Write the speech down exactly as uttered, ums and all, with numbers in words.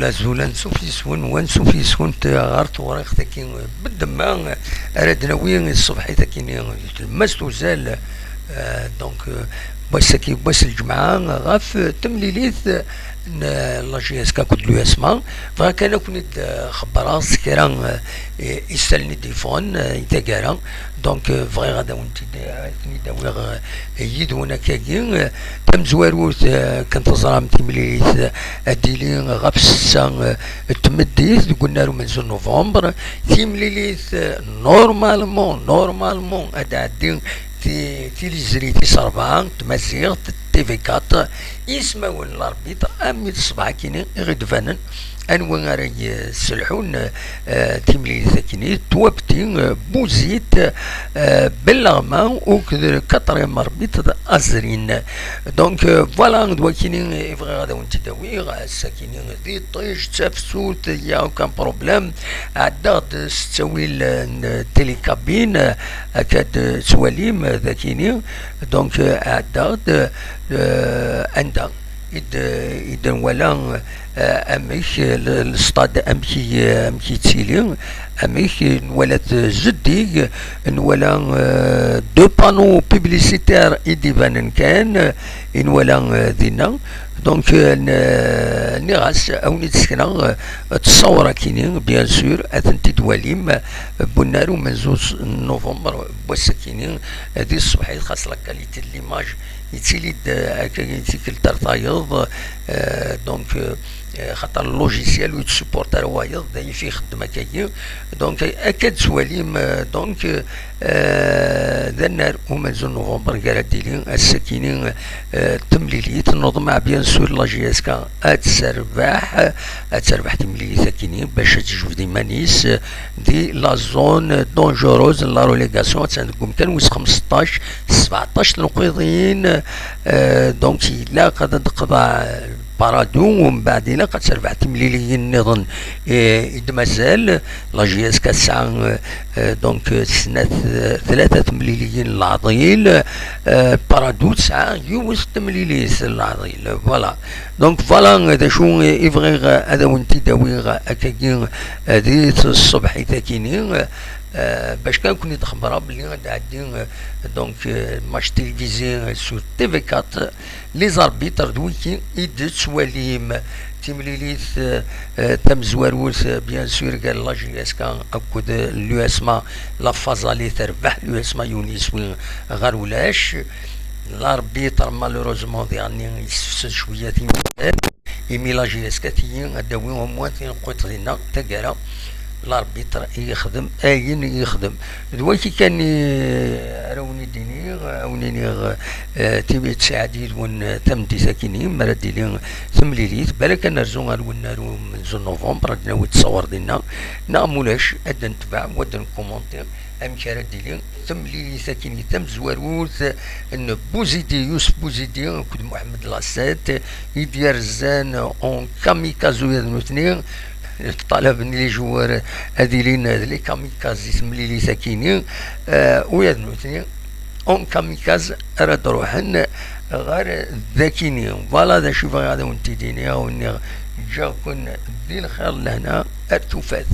Azul, ansuf yes-wen, wansuf yes-went ɣer tewriqt-agi. Beddemma ara d-nawi ṣṣbeḥ-agi, tlemmast uzal, eh, donc, eh, wass-agi, wass n lǧemɛa, ɣef temlilit n la J S K akked l'U S M A. Bɣiɣ kan ad ken-id-xebbreɣ s kra, eh, isalen i d-yeffɣen, eh, i taggara. Donc, eh, bɣiɣ ad awen-t-id, ad ten-id-awiɣ, eh, yid-wen akkagi. Eh, tamezwarut, eh, kan teẓram timlilit, eh, ad d-tili ɣef ssetta, eh, n tmeddit deg unnar umenzu n novembre. Timlilit, eh, normalement, normalement, ad d-tɛeddi ti-, tiliẓri tis ṛebɛa n tmaziɣt, T V quatre, ismawen n l'arbitre, armi d ṣṣbeḥ akini i ɣ-d-banen anwa ara yesselḥun, eh, timlilit akini, Twabti, eh, Buzit, eh, Belleɣma, akked le quatrième arbitre Azrin. Donc, eh, voilà, d wakini i bɣiɣ ad awen-t-id-awiɣ, ass-akini di ṭij, d tafsut, y a aucun problème. Ɛeddaɣ-d s ttawil n télécabine, akka d-tettwalim, d akini. Donc, eh, ɛeddaɣ-d, eh, anda i d-, i d-nwala, eh, amek, eh, le, le stade amek i, amek yettili, amek nwala-t zeddig, nwala, eh, deux panneaux publicitaires i d-ibanen kan, eh, i nwala, eh, dinna. Donc, eh, n-, nniɣ-as, awen-id-sekneɣ, eh, ttṣawṛa akini, bien sûr, ad tent-id-twalim, eh, bunnar umenzu s-, n novembre, n wass akini, eh, di ṣṣbeḥ-it, xas la qualité de l'image yettili-d, eh, akka, tikkelt ar tayeḍ, eh, donc, eh, xaṭer logiciel ur yettsupporte ara wayeḍ, d ayen i ixeddem akkagi. Donc, akka d-tettwalim, eh, donc, eh, d annar umenzu n novembre, gar ad d-tili ass-akini, eh, temlilit. Neḍmeɛ, bien sûr, la J S K ad terbeḥ, ad terbeḥ timlilit akini, bac ad tejbed iman-is, eh, di la zone dangereuse n la relégation, attan deg umkan wis xemseṭṭac, sbeɛṭac tneqqiḍin, eh, donc ilaq ad d-teqḍeɛ Paradou, umbeɛd ilaq ad terbeḥ timliliyin nniḍen, eh, i d-mazal. La J S K tesɛa, eh, donc, eh, snat, eh, tlata temliliyin n leɛḍil, eh, Paradou tesɛa yiwet temlilit n leɛḍil. Voilà. Donc, voilà, eh, d acu i, i bɣiɣ, eh, ad awen-t-id-awiɣ, eh, akkagi, eh, di tṣebḥit akini, eh, bac kan ken-id-xebbreɣ belli ad d-ɛeddi, eh, donc, eh, match télévisé, eh, sur T V quatre. Les arbitres d wiki i d-tettwalim. Timlilit, eh, eh, tamezwarut, eh, bien sûr, gar la J S K akked l'U S M A, la phase aller terbeḥ l'U S M A yiwen yiswi ɣer ulac. L'arbitre, malheureusement, diɣenni yessefsed cwiya timlilit. Imi la J S K tigi ad d-tawi au moins tineqqiḍt dinna, taggara, l'arbitre i yexdem ayen i yexdem. D waki kan i ara wen-id-iniɣ, a wen-iniɣ, eh, timi tsaɛd yid-wen, eh, tameddit akini, mi ara d-tili temlilit, balak ad nerzu ar wennar umenzu n novembre, ad d-nawi ttṣawar dinna, neɣ mulac, ad d-netbeɛ, u ad d-nkumanti amek ara d-tili temlilit akini tamezwarut n Buzidi, Yusef Buzidi akked Muḥemmed Lasset, i d-yerzan en kamikaze ula d nutni. Ṭṭalaben les joueurs ad ilin d les kamikazes i temlilit akini, eh, ula d nutni en kamikaze ara d-ruḥen ɣer dakini. Voilà d acu i bɣiɣ ad awen-t-id-iniɣ, awen-nniɣ ǧǧiɣ-ken di lxir d lehna ar tufat.